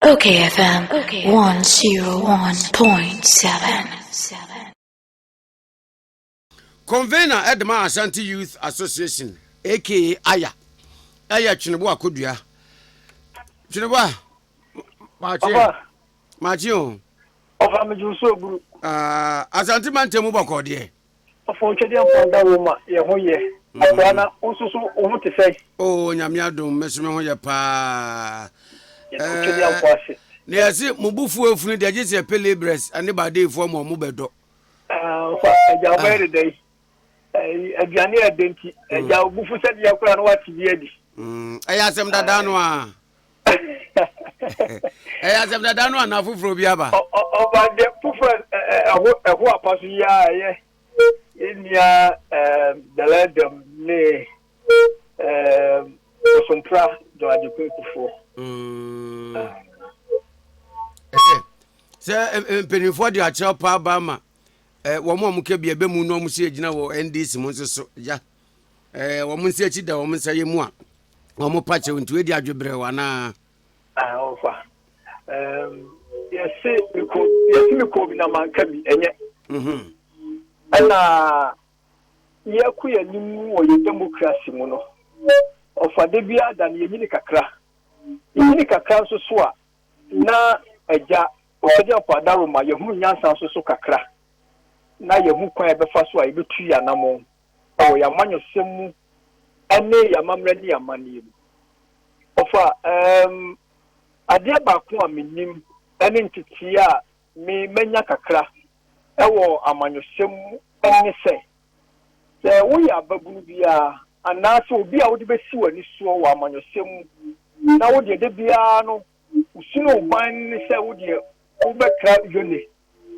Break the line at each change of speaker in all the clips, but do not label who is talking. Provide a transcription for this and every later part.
Okay FM 101.7.
Convener ɛde ma Ashanti Youth Association, aka Aya, ɛyɛ Twenebo Akodua. Twenebo a, maakye.
Ɔfa.
Maakye o.
Ɔfa, megye so oburu.
Asante mantam mu bɔkɔɔ deɛ?
Ɔfa, otwadeɛ mpa da wo ma yɛ ho yɛ. Akora na wo nso so wo ho te sɛ?
O, Nyame adom, me so me ho yɛ paa.
Otwadeɛ mpo ase.
Na yɛse mo bufuo afunu deɛ, gye sɛ ɛpɛ labourers ne badeefoɔ ma ɔmo bɛdɔ.
Ɔfa, agya, wobɛyɛ deda yi. Aduane a ɛdɛ nti, agya, wo bufu sɛdeɛ koraa na woate bi adi.
Ɛyɛ asɛm dada no a, ɛyɛ asɛm dada no anaa foforɔ bi aba?
Ɔba, deɛ foforɔ ɛho apa so yi a, ɛyɛ yɛnnua Dɛlɛdɛm ne Bosompra John Agyekum Kufuor.
Ɛyɛ sɛ mpanimfoɔ de akyerɛw paa ba ma wɔn a wɔka bi ɛbɛ mu na wɔn si gyina wɔ NDC mu nso so ya wɔn nsa akyi da wɔn nsa yɛ mu a wɔn pa kyɛw, nti edi adwebrɛw anaa?
Ɔfa, yɛse mekɔ, yɛse mekɔ bi na manka bi ɛnyɛ. Ɛna yɛkɔ yɛn anim wɔ yɛ democracy mu no, ɔfa, de bi ada no yɛnyini kakra, yɛnyini kakra nso so a, na agya ɔsɛdeɛ mpo adaroma yɛhunu nyansa nso so kakra na yɛhu kwan a yɛbɛfa so a yɛbɛtu yɛ anammɔn ɛwɔ yɛn amanyɔsɛm mu ɛne yɛn amammerɛ ne yɛn amanneɛ mu. Ɔfa, adeɛ baako a menim ɛne ntetee a me manya kakra ɛwɔ amanyɔsɛm mu ɛne sɛ, sɛ woyɛ ababunu biara anaasɛ obi a wode bɛsi w'ani soɔ wɔ amanyɔsɛm mu na wodeɛ de biara no wosu ne wo ban ne sɛ wodeɛ wobɛkra yone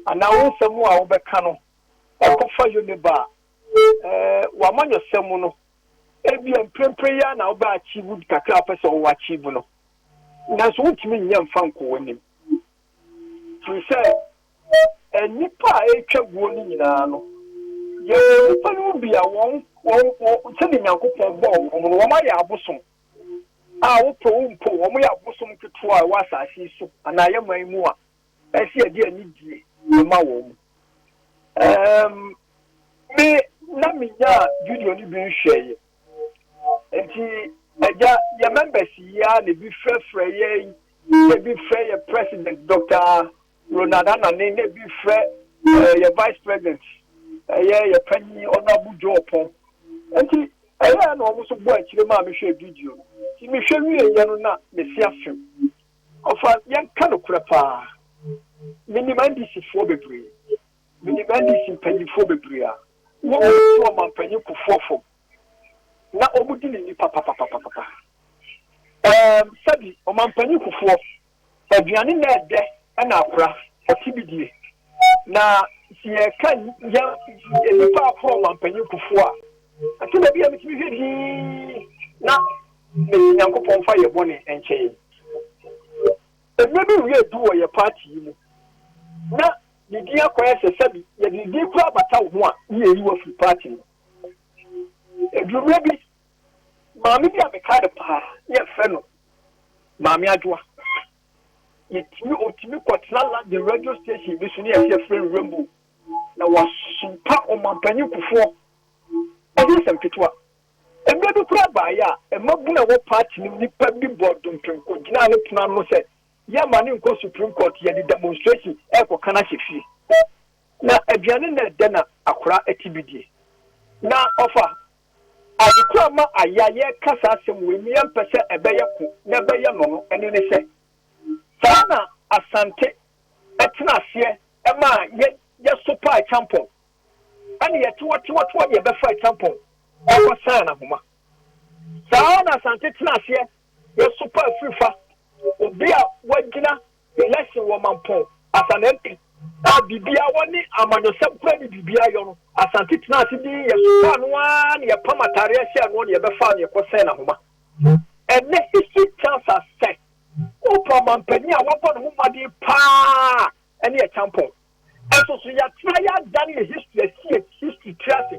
anaa wo nsɛm a wobɛka no ɛkɔfa yone ba a, w'amanyɔsɛm mu no, ebia mprempren yi a na wobɛ achieve kakra a wopɛ sɛ wowɔ achieve no, nanso wontumi nyɛ mfa nkɔ w'anim, firi sɛ nnipa a ɛretwa guo no nyinaa no, yɛwɔ nnipa no mu bi a wɔn sɛdeɛ Nyankopɔn bɔɔ wɔn no, wɔn ayɛ abosom a wopɛ wo mpo, wɔn yɛ abosom ketewa a ɛwɔ asase yi so anaa yɛ man mu a ɛsɛ yɛde anidie ɛma wɔn mu. Me na menya video no bi nhwɛeɛ, nti agya, yɛ members yi a na ebi frɛfrɛ yɛn, na ebi frɛ yɛ president Dr Ronald Anane, na ebi frɛ yɛ vice president, ɛyɛ yɛ panyin Honourable Joe Opon. Nti ɛyɛ na wɔn nso bɔ akyire maa mehwɛ video no. Nti mehwɛ wie yɛ no na mesi afew. Ɔfa, yɛnka no korɛ paa, menim NDC foɔ bebree, menim NDC mpanyinfoɔ bebree a wɔn si ɔmanpanyin Kufuor fam na wɔn di ne nipa papapapapa. Sɛbi, ɔmanpanyin Kufuor aduane na ɛdɛ ɛna akora ɔte bi die, na si yɛka yɛ nipa akoro ɔmanpanyin Kufuor a, ati na bi a metumi hwɛ dii na mesi Nyankopɔn fa yɛ bɔne nkyɛn. Mmerɛ bi wie du wɔ yɛ party yi mu na ne din akɔyɛ sɛ, sɛbi, yɛde ne din kura abata wo ho a, ne yɛyi wɔ afiri party no. Edurummerɛ bi, maame bi a meka no paa ne yɛfrɛ no Maame Adwoa, yɛtumi otumi kɔtena London radio station bi so ne yɛsɛ yɛfrɛ no Rainbow na wasompa ɔmanpanyin Kufuor. Ɛnyɛ asɛm ketewa. Mmerɛ bi kura baeɛ a mmabunu a ɛwɔ party no, nipa bi bɔ dompem kɔgyinaa ne pono ano sɛ yɛma ne nkɔ Supreme Court, yɛde demonstration ɛrekɔka no ahyɛ fie. Na aduane na ɛdɛ na akora ɛte bi die. Na ɔfa, ade kora ma aya yɛka saa asɛm wei mu, yɛmpɛ sɛ ɛbɛyɛ ko na ɛbɛyɛ no, ɛne ne sɛ saa na Asante ɛtena aseɛ ɛma yɛ yɛsopa Acheampong, ɛne yɛtewɔtewɔtewɔ deɛ ɛbɛfa Acheampong ɛkɔ san ahoma. Saa na Asante tena aseɛ yɛsopa Afrifa, obi a wagyina election wɔ Mampɔn as an MP a biribiara wɔne amanyɔsɛm kura ne biribiara yɔ no. Asante tena ase din yɛsopa no ara ne yɛpam ataareɛ hyɛ no ne yɛbɛfa ne yɛkɔ sɛn n'ahoma. Ɛnɛ history tells us sɛ wopɔ ɔmampanyin a wabɔ ne ho mmɔden paa ɛne Acheampong. Ɛnso so yɛatena yɛadane yɛ history asi yɛ history tiri ase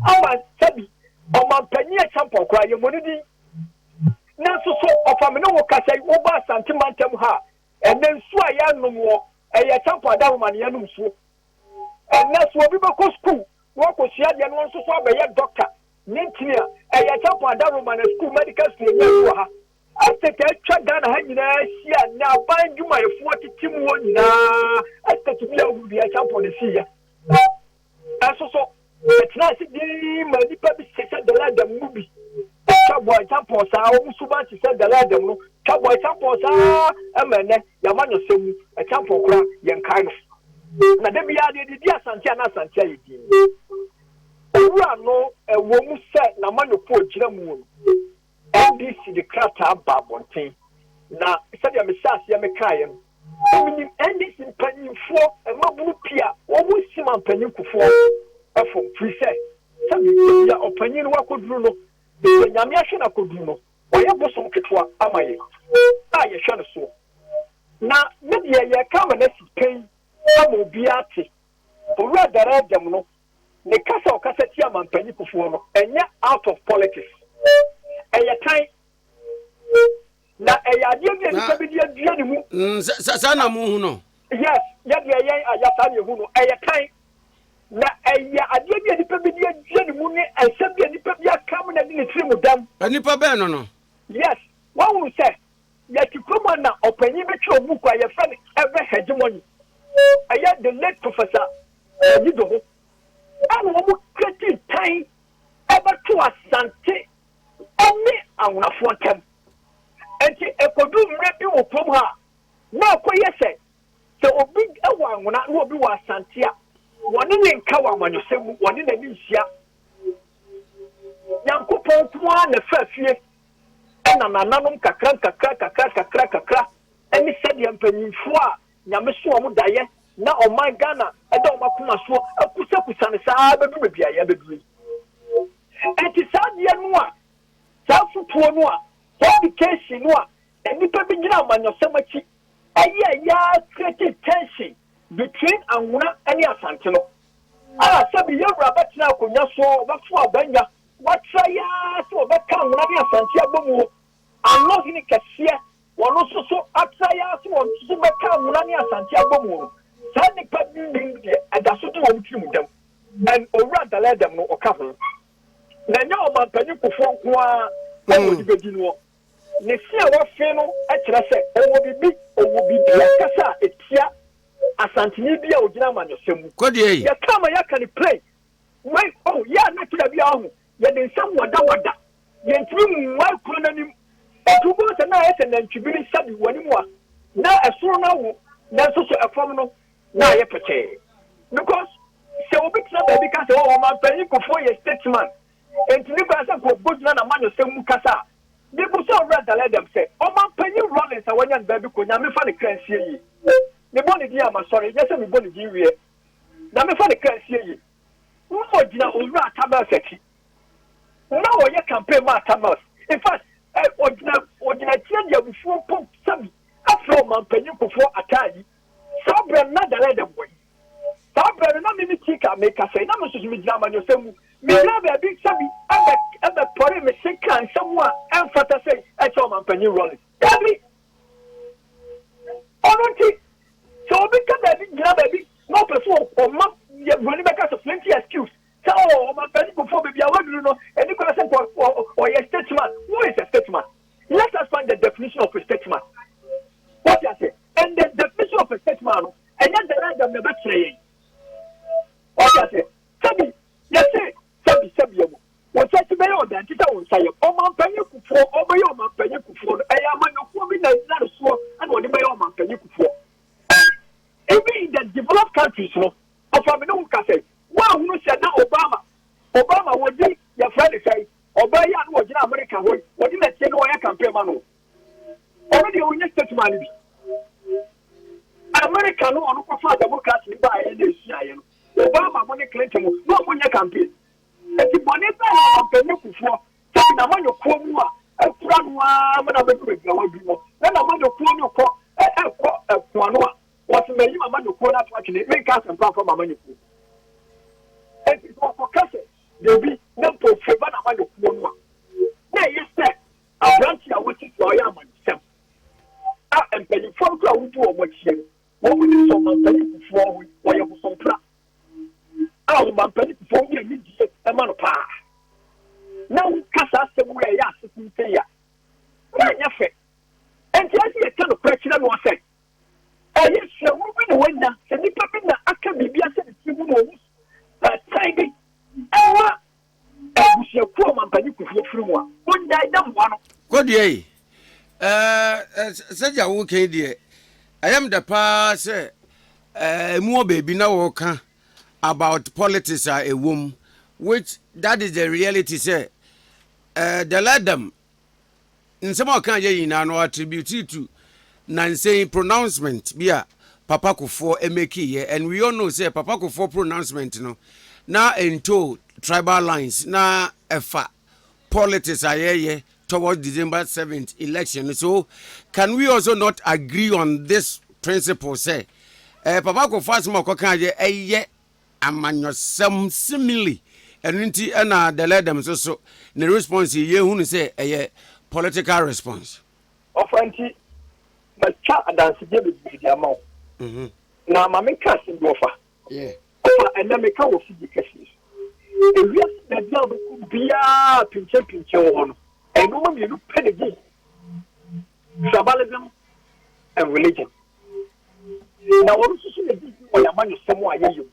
ama sɛbi ɔmampanyin Acheampong koraa yɛmmɔ ne din. Nanso so ɔfa, me ne wo kasa yi, woba Asante mantam ha a, Ɛnnɛ nsuo a yɛnom wɔ, ɛyɛ Acheampong Adahoma na yɛnom nsuo. Ɛnnɛ so obi bɛkɔ sukuu na wakɔsua adeɛ na ɔno nso so abɛyɛ dɔkta ne ntini a, ɛyɛ Acheampong Adahoma na sukuu, medical school yɛnya bi wɔ ha. Estate a atwa Ghana ha nyinaa ahyia a nnɛ aban adwumayɛfoɔ tete mu hɔ nyinaa, estate bi a wohunu biara Acheampong na ɛsiiɛ. Ɛnso so, yɛtenaa ase dinn maa nnipa bi te sɛ Dɛlɛdɛm no bi twa bɔɔ Acheampong saa, wɔn suban te sɛ Dɛlɛdɛm no, twa bɔɔ Acheampong saa ma ɛnnɛ yɛn amanyɔsɛm mu, Acheampong koraa yɛnkae no. Na da biara deɛ yɛde di Asante a na Asante ayɛ dinn. Owura no, ɛwɔ mu sɛ n'amanyɔkuo gyina mu no, NDC de krataa baa abɔnten, na sɛdeɛ mehyɛɛ aseɛ mekaeɛ no, na menim NDC mpanyinfoɔ mmabunu pii a wɔn nsi mampanyin Kufuor fam, firi sɛ sɛbi baabi a ɔpanyin no wakɔduru no, baabi a Nyame ahwɛ no akɔduru no, wayɛ bosom ketewa ama yɛn a yɛhwɛ no soɔ. Na me deɛ yɛreka ama no asi pɛn ama obiara ate, Owura Dara Adam no, Ne kasa a ɔkasa tia Mampanyin Kufuor no, ɛnyɛ out of politics. Ɛyɛ tan. Na ɛyɛ adeɛ bi a nipa bi de adua ne mu.
Mm, saa na mo hu no.
Yes, yɛ deɛ yɛn ayɛ saa na ehu no. Ɛyɛ tan. Na ɛyɛ adeɛ bi a nipa bi de adua ne mu ne nsɛm bi a nipa bi aka mu na ɛde ne tiri mu dam.
Nipa bɛn no no?
Yes, wɔahunu sɛ Yɛte kurom a na ɔpanyin bi twerɛ book a yɛfrɛ no Ever Hegemony. Ɛyɛ the late Professor Ayidoho. Ɛna wɔn create tan ɛbɛto Asante ɛne Anwonafoɔ ntam. Nti ɛkɔdu mmerɛ bi wɔ kurom ha a, na ɛkɔyɛ sɛ sɛ obi wɔ Anwona na obi wɔ Asante a, wɔne ne nka wɔ amanyɔsɛm mu, wɔne n'ani nhyia. Nyankopɔn nko ara na ɛfa fie ɛna nananom kakra nkakra kakra kakra kakra ɛne sɛdeɛ mpanyinfoɔ a Nyame so wɔn daeɛ na ɔman Ghana ɛda wɔn akoma soɔ akusakusa no saa bɛduru baabi a yɛabɛduru yi. Ɛnti saa adeɛ no a, saa afotuo no a, saa education no a nnipa bi gyina amanyɔsɛm akyi ɛyɛ yɛa create tension between Anwona ɛne Asante no a sɛbi yɛwura bɛtena akonnwa soɔ ɔbɛfo abannwa Watra yi ara sɛ wɔbɛka Anwona ne Asante abɔ mu o, Ano hene kɛseɛ, wɔno nso so atra yi ara sɛ wɔn nso so bɛka Anwona ne Asante abɔ mu no, saa nnipa binom deɛ ɛda so di wɔn tirim dɛm, and Owura Daledem no ɔka ho. Na ɛnyɛ Ɔmanpanin Kufuor nko ara na wɔde bɛdi noɔ. Ne se a wafe no kyerɛ sɛ ɔwɔ biribi, ɔwɔ biribi ankasa a ɛtia Asanteni bi a ɔgyina amanyɔsɛm mu.
Kɔdeɛ yi.
Yɛka ma yɛaka no plain. Wei oh yɛ a na kyerɛ bi a ɔho yɛde nsɛm wadawada yɛntumi mmuae kuro no anim nti wobɛhu sɛ na ayɛ sɛ nantwibiri nsa bi wɔ anim a na ɛsoro no awo nanso so ɛfam no na ayɛ pɛkyɛɛ because sɛ obi tena baabi ka sɛ oh ɔmanpanyin Kufuor yɛ statesman nti ne kwan sɛ nka ɔbɔ gyina n'amanyɔsɛm mu kasa a mebu sɛ ɔwura Daledem sɛ ɔmanpanyin Rawlings a wanya no baabi kɔ Nyame fa ne kra nsie yie mebɔ ne din a masɔre nyɛ sɛ mebɔ ne din wieɛ Nyame fa ne kra nsie yie. Na ɔgyina Owura Atta Mills akyi. Na ɔyɛ campaign ma Atta Mills. In fact, ɔgyina ɔgyina akyire de abufuo mpo sɛbi afrɛ ɔmanpanyin Kufuor Atta ayi. Saa berɛ no na Dareda wɔ yi. Saa berɛ no na me me Tika mekasa yi na me nso so megyina amanyɔsɛm mu. Megyina baabi sɛbi ɛbɛ ɛbɛpɔre me se kaa nsɛm a ɛmfata sɛ ɛkyɛ ɔmanpanyin Rawlings. Dabi! Ɔno nti, sɛ obi ka baabi gyina baabi na ɔpɛ sɛ ɔma yɛ buroni bɛka sɛ plenty excuse sɛ ɔ ɔmampanin Kufuor baabi a waduru no ɛni kwan sɛ nka ɔyɛ statesman. Who is a statesman? Let us find the definition of a statesman. What you say? And the definition of a statesman no ɛnyɛ dɛrɛ dɛm na ɛbɛkyerɛ yɛn. What you say? Sɛbi yɛse sɛbi sɛbi ɛmu. Wo nsa ti bɛyɛ ɔda nti sɛ wo nsa yam. Ɔmanpanyin Kufuor, ɔbɛyɛ ɔmanpanyin Kufuor no, ɛyɛ amanyɔkuo bi na ɛgyina ne soɔ ɛna ɔde bɛyɛ ɔmanpanyin Kufuor. And even in the developed countries no, ɔfa me ne wo kasa yi, woahunu sɛ na Obama, Obama wɔdi, yɛfrɛ ne sɛn, ɔbaa yi a na ɔgyina America hɔ yi, wɔde n'atie na ɔyɛ campaign ma no. Ɔno deɛ ɔnyɛ statesman no bi. America no ɔno kɔfaa democracy no baeɛ na ɛsuaeɛ no, Obama mo ne Clinton mo, na ɔmo nyɛ campaign. Enti bɔne bɛn na ɔmampanyin Kufuor, sɛbi n'amanyɔkuo mu a akura no ara ma no abɛdu baabi a waduru no, na n'amanyɔkuo no rekɔ ɛrekɔ ɛko ano a, wɔse mayi m'amanyɔkuo no ato atwene, menka asɛmpa mfa m'amanyɔkuo. Enti sɛ ɔkɔka sɛ biribi na mpo favor n'amanyɔkuo no a, na ɛyɛ sɛ aberante a wasi so a ɔyɛ amanyɔsɛm a mpanyinfoɔ no koraa a wodi wɔn akyi no, wɔn nim sɛ ɔmampanin Kufuor ho wɔyɛ bosompra a ɔmampanin Kufuor de anidie ma no paa. Na woka saa asɛm wei a ɛyɛ asefo sei a, na ɛnyɛ fɛ. Enti ɛsɛ yɛka nokorɛ kyerɛ noɔ sɛ ɛyɛ suahunu bi na wanya, sɛ nipa bi na aka biribi ahyɛ ne tiri mu na ɔwu tan bi ɛma abusuakuo a ɔmampanin Kufuor firi mu a, ɔnnyae na mmoa no.
Kodua yi, ɛɛ sɛdeɛ woka yi deɛ, ɛyɛ me dɛ paa sɛ ɛmu wɔ baabi na wɔka about politics a ɛwɔ mu, which that is the reality sɛ ɛɛ the let them Nsɛm a ɔkaa yɛ nyinaa no attribute to nansa yi pronouncement bi a Papa Kufuor mekii yɛ, and we all know sɛ Papa Kufuor pronouncement no na ɛntoo tribal lines, na ɛfa politics a yɛyɛ towards December 7th election no. So can we also not agree on this principle sɛ eh, Papa Kufuor asɛm a ɔkɔkaa yɛ ɛyɛ amanyɔsɛm simile, ɛno nti ɛna Deledem nso so ne response yi yɛhu no sɛ ɛyɛ political response.
Ɔfa nti matwa adansedie bebree de ama wo. Na ma menka asɛm bi ɔfa. Ɔfa ɛnɛ meka wɔ fidie kɛseɛ so. Ewiase baabi a wobɛkɔ biara pinkyɛnpinkyɛn wɔ hɔ no, nnoɔma mmienu pɛ na ɛdi. Tribalism and religion. Na wɔn nso so na di wɔ yɛn amanyɔsɛm a yɛyɛ mu.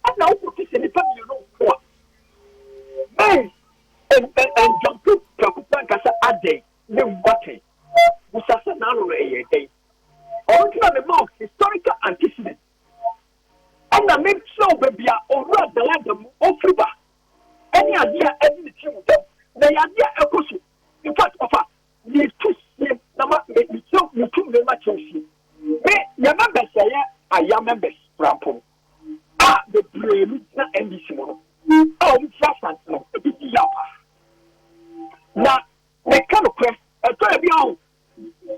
Ɛna wokɔte sɛ nnipa mmienu nko a, bɛn ndwampo prɛko pɛ nka sɛ adɛn ne nwatɛn. Busa sɛ n'ano no ɛyɛ dɛn. Ɔno nti na mema wo historical antecedent. Ɛna mekyerɛ wo baabi a Owura Dalada mu ɔfiri ba ɛne adeɛ a ɛde ne tiri mu dɛm. Na ɛyɛ adeɛ a ɛkɔ so. In fact, ɔfa Metu sie na ma me mekyerɛw metu me ma kyerɛw sie. Me yɛ members a yɛ aya members koraa a bebree no gyina NDC mu no a wɔn firi Asante no ebi di yaw paa. Na meka nokorɛ ɛtɔ yɛ bi aho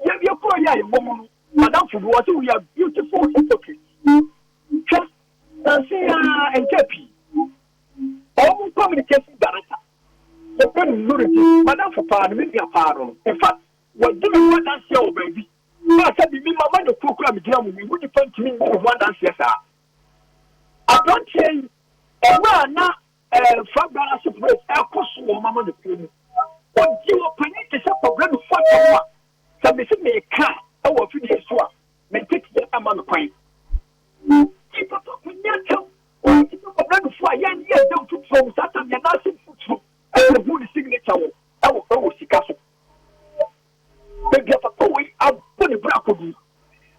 yɛ yɛ kuro yɛ a yɛwɔ mu no madamfo bi wɔ sɛ we are beautiful hypocrites. Hwɛ nansi ya nkyɛ pii wɔn communication director Wɔfrɛ no Nurudeen. M'adamfo paa no, me nua paa no no. In fact, wadi me ho adanseɛ wɔ baabi a sɛbi me mama no kuo koraa megyina mu, mehu nipa ntumi nni me ho adanseɛ saa. Aberanteɛ yi, ɛberɛ a na eh, flag bearership race ɛrekɔ so wɔ mama no kuo mu, ɔdi ɔpanin te sɛ Kɔbrɛ no fata mu a, sɛ mese meka ɛwɔ afidie so a, me nteteɛ ɛma me kwan. Nti papa kɔnya kyɛw. Ɔno ti sɛ kɔbrɛ no fo a yɛn yɛ dɛ mfuturo mu saa tam yɛn nan ase mfuturo ɛna ehu ne signature wɔ ɛwɔ ɛwɔ sika so. Baabi a papa wei abɔ ne bra akɔdu.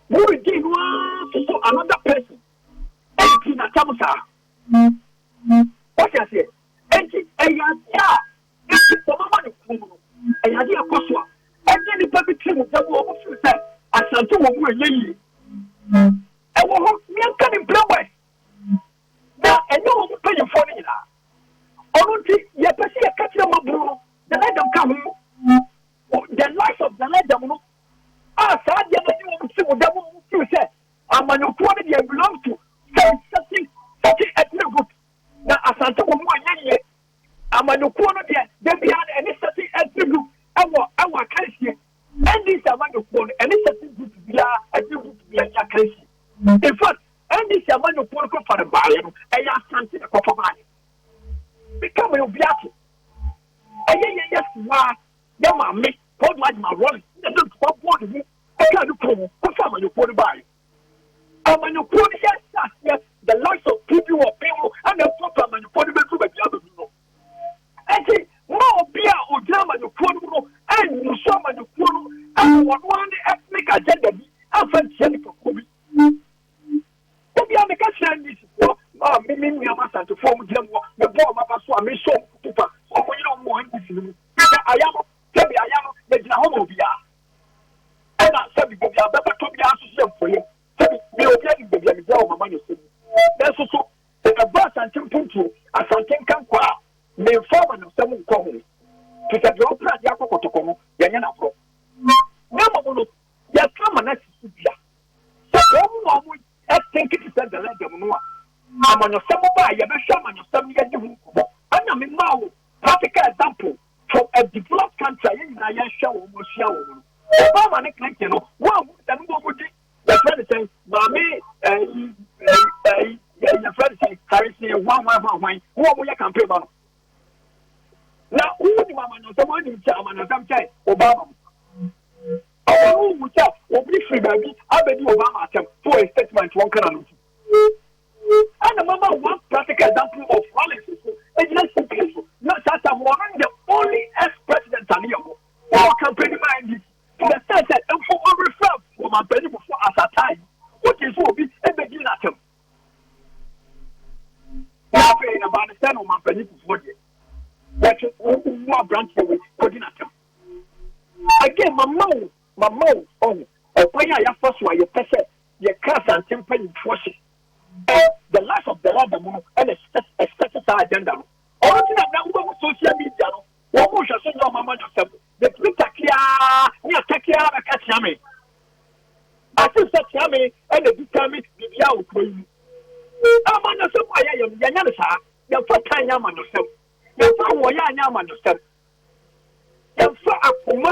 Muridi no ara soso another person ɛdi n'atam saa. Wɔte aseɛ? Enti ɛyɛ adeɛ a enti sɛ mama ne kurom no ɛyɛ adeɛ ɛkɔ so a ɛde nipa bi tiri mu dɛm a wɔn firi sɛ Asante wɔ mu ɛnyɛ yie. Ɛwɔ hɔ yɛnka ne mprɛ wɛ na ɛnyɛ wɔn mpanyinfoɔ no nyinaa. Ɔno nti yɛpɛ sɛ yɛka kyerɛ mmabunu no Nana Adam ka ho, the likes of Nana Adam no a saa adeɛ no de wɔn ti mu da mu wɔn feel sɛ amanyɔkuo no deɛ belongs to some certain certain ethnic group na Asante wɔ mu ɛnyɛ yie. Amanyɔkuo no deɛ da biara no ɛne certain ethnic group ɛwɔ ɛwɔ akansie. NDC amanyɔkuo no ɛne certain group biara ethnic group biara ni akansie. In fact, NDC amanyɔkuo no kɔfa no baeɛ no ɛyɛ Asante na kɔfa baeɛ. Meka ma obi ate. Ɛyɛ yɛn yɛ sewa yɛ maame Kɔdu Agyeman Rawlings na ɛde ntoma bɔɔ ne mu ɛkaa ne kurom kɔfa amanyɔkuo no baeɛ. Amanyɔkuo no yɛ hyɛ aseɛ the likes of PB wɔ PO ɛna ɛpɔpɔ amanyɔkuo no bɛduru baabi abɛduru no. Enti ma obi a ogyina amanyɔkuo no mu no ɛnnusu amanyɔkuo no ɛwɔ wɔn ara ne ethnic agenda bi ɛmfa ntia nipakuo bi. Ebi a meka kyerɛ NDC foɔ a me me nua ma Asantefoɔ a wɔn gyina mu hɔ mebɔ wɔn aba so a mesɔ wɔn kutu pa sɛ wɔn nyina wɔn wɔ NDC no mu. Sɛ aya no sɛbi aya no yɛgyina hɔ ma obiara. Ɛna sɛbi baabi a bɛbɛtɔ biara nso so yɛ mpoyɛ. Sɛbi me obi anim baabi a megyina wɔ mama nyɔsɛm mu. Nanso so sɛ ɛba Asante mpuntuo, Asante nkankwa a, memfa amanyɔsɛm nkɔ ho. Te sɛ deɛ ɔpere adeɛ akɔ kɔtɔkɔ no, yɛnyɛ no aborɔ. Na mmom no, yɛka ma no asi so dua sɛ wɔn a wɔn think te sɛ Deledem no a, amanyɔsɛm ba a yɛbɛhwɛ amanyɔsɛm no yɛdi ho nkɔmmɔ. Ɛna memaa wo practical example from a developed country a yɛn nyinaa yɛhwɛ wɔn asua wɔn no. Obama ne Clinton no, wɔn a wɔn no wɔn di yɛfrɛ no sɛn maame ɛyi ɛyi yɛfrɛ no sɛn Harrison hwan hwan hwan hwan wɔn a wɔyɛ campaign ma no. Na wɔn nim amanyɔsɛm, wɔn nim kyɛ amanyɔsɛm kyɛ Obama mu. Ɔwɔ no wu sɛ obi firi baabi abɛdi Obama atɛm for a statement wɔn kana no nti. Ɛna mama one practical example of Rawlings so egyina CPA so na saa time wɔn no the only ex-president a ne yɛ wɔ wɔwɔ campaign ma NDC to the extent sɛ mpo ɔrefer wɔ mampanin before asata yi wogye so obi ebedi n'atɛm. Na afei ɛbaa ne sɛ na ɔmampanin Kufuor deɛ wɔtwe wo aberanteɛ wei kɔdi n'atɛm. Again, mama wo mama wo ɔho ɔkwan a yɛafa so a yɛpɛ sɛ yɛka Asante mpanyinfoɔ hyɛ the life of the other mu no, ɛna expect saa agenda no. Ɔno ti na na wobɛhu social media no, wɔn mo hwɛ so nyɛ ɔma amanyɔsɛm yɛtumi takeaa ne atakeaa bɛka kyea me ase sɛ kyea me ɛna di kan me biribiaa wɔ kuro yi mu. Amanyɔsɛm a yɛyɛ no, yɛnyɛ no saa. Yɛmfa tan nyɛ amanyɔsɛm, yɛmfa ahoɔyɛ anyɛ amanyɔsɛm, yɛmfa akoma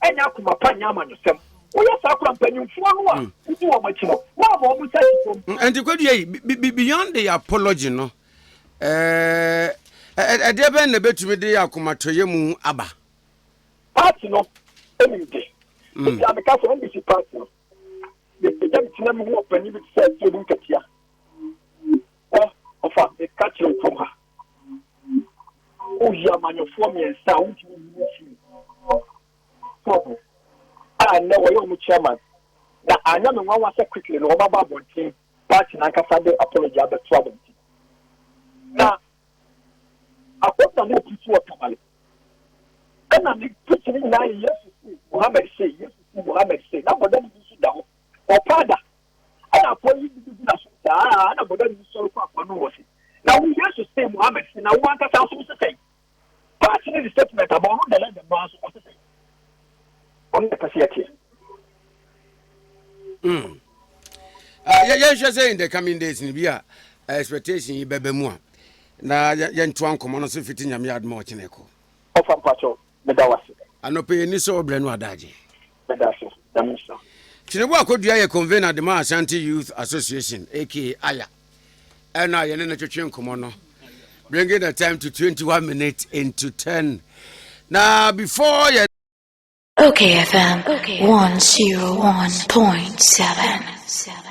a ɛnyɛ akoma pa nyɛ amanyɔsɛm. Woyɛ saa kora, mpanyimfoɔ no a wodi wɔn akyi no na ama wɔn nsa si fam.
Nti Kwadua yi, beyond the apology no, ɛdeɛ bɛn na ɛbɛtumi de akomatɔyɛ mu aba?
Party no ɛnim de ebi a meka sɛ NDC party no, yɛpagya me tena mu ho ɔpanyin bi te sɛ Asiedu Nketia. Ɔ ɔfa meka kyerɛ wo kurom ha, woyi amanyɔfoɔ mmiɛnsa a wontumi nyi mfiri tɔbo a nnɛ wɔyɛ ɔmo chairman na anya me nwanwa sɛ quickly no wɔn aba abɔnten, party nankasa de apology abɛto abɔnten na akɔda na opi so wɔ Tamale ɛna ne preaching nyinaa yɛ Yesu si Muhammed se, Yesu si Muhammed se, na bɔda ne bi nso da hɔ ɔpa da ɛna akɔ yi bi gu na so saa ɛna bɔda ne bi sɔrɔ kɔ akɔ no wɔ se na wo Yesu se Muhammed se na wo ankasa nso sesɛn. Party ne de statement aba, ɔno dɛlɛ dɛm nso ɔsesɛn, ɔno na pɛ sɛ yɛteɛ.
Yɛnhwɛ sɛ in the coming days no bi a expectation yi bɛbɛ mu a na yɛntoa nkɔmmɔ no so fiti Nyame adom a ɔkyena kɔ.
Ɔfa mpakyɛw, meda wase.
Anɔpɛ yɛni sɛ wɔbrɛ no adagye.
Meda ase, Nyame nhyira.
Twenebo Akodua yɛ convener de ma Ashanti Youth Association, aka AYA, ɛna yɛne no twetwe nkɔmmɔ no, bringing the time to 21 minutes into 10 na before yɛ
Okay FM 101.7.